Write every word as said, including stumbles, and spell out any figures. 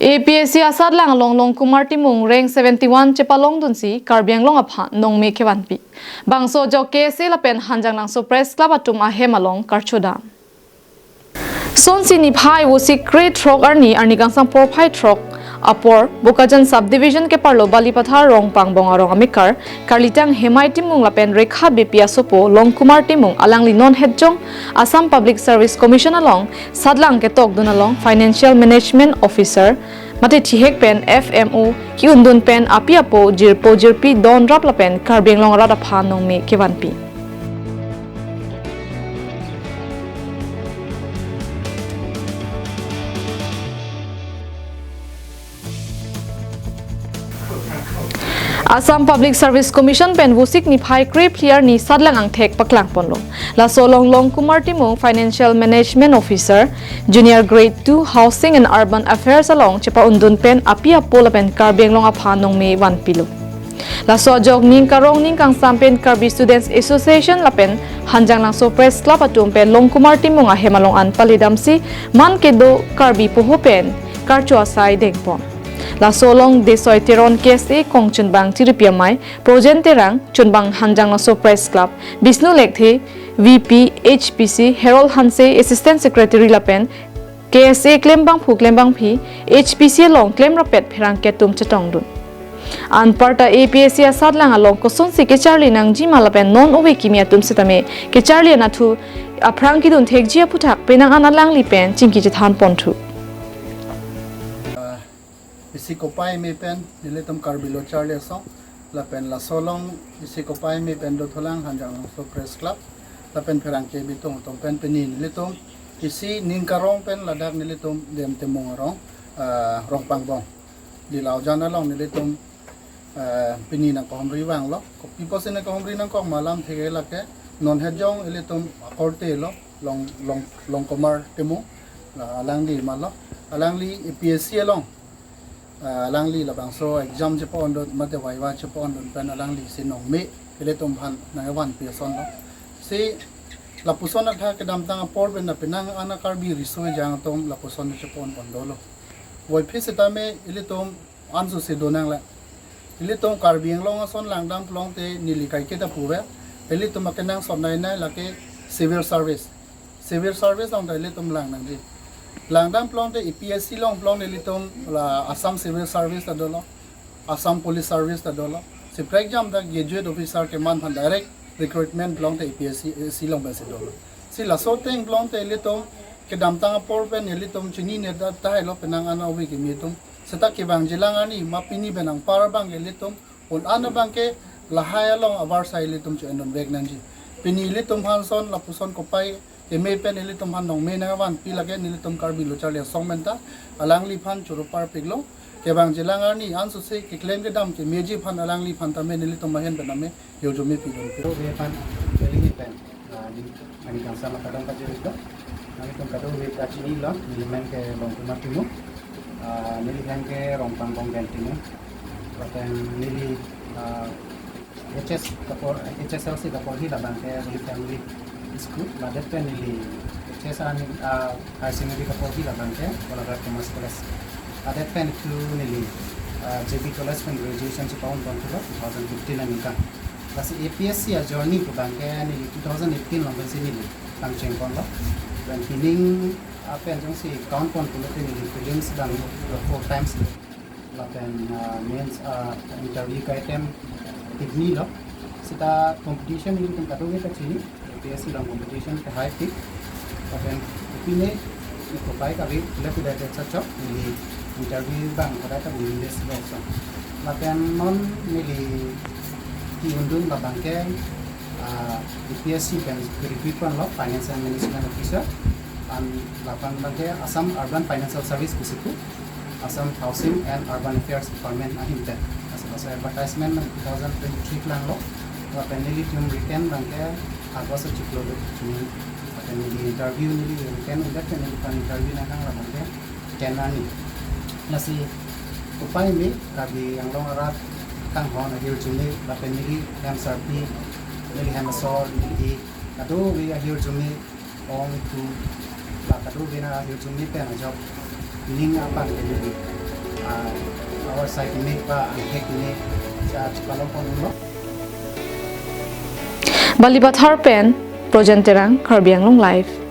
A P S C asatlang along Longkumar Timung rank seventy-one chepalongdunsi Karbi Anglong aphan nongme kevanpi. Bangso ajok K S A lapen Hanjanglangso Press Club atum ahem along karchodam. Sonsi niphai Vosik krethrok arni, arni kangsam porphai throk apor Bokajan Subdivision keparlo Balipathar Rongpangbong arong amekar karlitang Hemai Timung lapen Rekha Beypi asopo Longkumar Timung alangli non hetjong Assam Public Service Commission along satlang ketokdun along Financial Management Officer mate thihek pen F M O ke-undun pen api apo jirpo jirpi donrap lapen Karbi Anglong arat aphan nongme kevanpi. Assam Public Service Commission pen Vosik niphai krephli arni satlang angthek paklangponlo. Laso along Longkumar Timung, Financial Management Officer, Junior Grade two, Housing and Urban Affairs along chepa-undun pen api apo lapen Karbi Anglong aphan nongme vanpilo. Laso ajok ning karong ning kangsam pen Karbi Students Association lapen Hanjanglangso Press Club atum pen Longkumar Timung ahem along an palidamsi man kedo Karbi poho pen karcho asai dengpon. Laso along Desoi Teron, K S A kongchunbang Chiripi Amei, Projen Terang, chunbang Hanjanglangso Press Club, Bishnu Lekthe, V P, H P C, Harold Hanse, Assistant Secretary lapen K S A klembangphu klembangphi, H P C along klemrapet pherangke atum chetongdun. Anparta A P S C asatlang along kosonsi kecharli nangjima lapen non ove kimi atum setame kecharli anatthu aphrang kedun thekji aphuthak penang an alangli pen chingki chethanponthu. Isi kopai me pen nelitum Karbi Lo Charli Asong lapen laso along isi kopai me pen dothulang Hanjanglangso Press Club lapen pherangke bitung atum pen pini nelitum isi ning karong pen ladak nelitum Dem Timung arong, ah, Rongpangbong. Di Laujan along nelitum, ah, pini nangkehumri vanglo. Kopi pusi nangkehumri nangkok ma alam theke lake non hetjong ilitum akorte lo Long, Long, Longkumar Timung, la alangli malo. Alangli A P S C along, ah, alangli labangso exam chepa-undun mate viva chepa-undun pen alangli si nongme ilitum aphan nangvanpi asonlo. Si lapuson athak kedamtang apor pen na penang an a Karbi riso ejang atum lapuson chepa-unpon dolo. Voiphit setame ilitum ansose donang la. Ilitum Karbi Anglong ason langdam pulote neli kaiketa puve. Ilitum akenangsot nainai lake civil service. Civil service along ta ilitum lang nangji. Langdam pulote A P S C along pulote ilitum la Assam Civil Service ta dolo, Assam Police Service ta dolo. Separate jam ta graduate officer keman aphan direct recruitment pulote A P S C, C along pensi dolo. Si laso ateng pulote ilitum kedamtang apor pen ilitum chinine ta tahai lo penang an ove kimi atum. Seta kevangjilang arni ma pini pen anpar abang ke ilitum un-an abang ke lahai along avarsai ilitum cho-endun vek nangji. Pini ilitum aphan son lapuson kopai keme pen ilitum aphan nongme nangvanpi lake nelitum Karbi Lo Charli Asong pen ta alangliphan choro parpiklo. Kevangjilang arni ansose keklem kedam kemeji aphan alangliphan tame nelitum ahin pen tame hirjume pidun. Kadokave aphan neli ahin pen, ah, ning, arni kangsam akadong pajirlo. Nanglitum kadokave ta chinilo, neli amen ke Longkumar Timung. Ah, neli ahin ke Rongpangbong Dem Timung. Lapen neli, ah, H S kapor, H S L C kapor hi labang ke Holy Family School. Ladet pen neli H S ani, ah, Higher Secondary kapor hi labang ke Golaghat Commerce College. Ladet pen tu neli, ah, J B College pen graduation chepa-unpon thulo two thousand fifteen aningkan. Lasi A P S C a journey pu abang ke neli two thousand eighteen along pensi neli pangchengponlo. Lapen pining, ah, pen jongsi countpon pulote neli prelims abang four times. Lapen, ah, mains, ah, interview ka-attempt pini lo. Seta competition nelitum kadokave ta chini, A P S C along competition kahaipik. Lapen pine iko pai kave le kuda de chachok neli interview abang kadai ta bungin des lo so. Lapen non neli ke-undun labang ke, ah, A P S C pen recruit ponlo Finance and Management Officer. An labang abang ke Assam Urban Financial Service pusi pu. Assam Housing and Urban Affairs Department ahin pen. Laso, laso advertisement abang two thousand twenty-three klanglo. Lapen nelitum written abang ke August achiklo do. Lapen neli interview neli written udat pen neli aphan interview nangkang labang ke ten arni. Lasi kopai me Karbi Anglong arat kanghon ahirjume lapen neli hem sarpi, neli hem asor, neli kadokave ahirjume ong tu la kadokave nang ahirjume pen ajok ning aphan ke neli uh, our side ni pa ang hek ni cha chipalong pon lo. Balipathar pen Projen Terang, Karbi Anglong Live.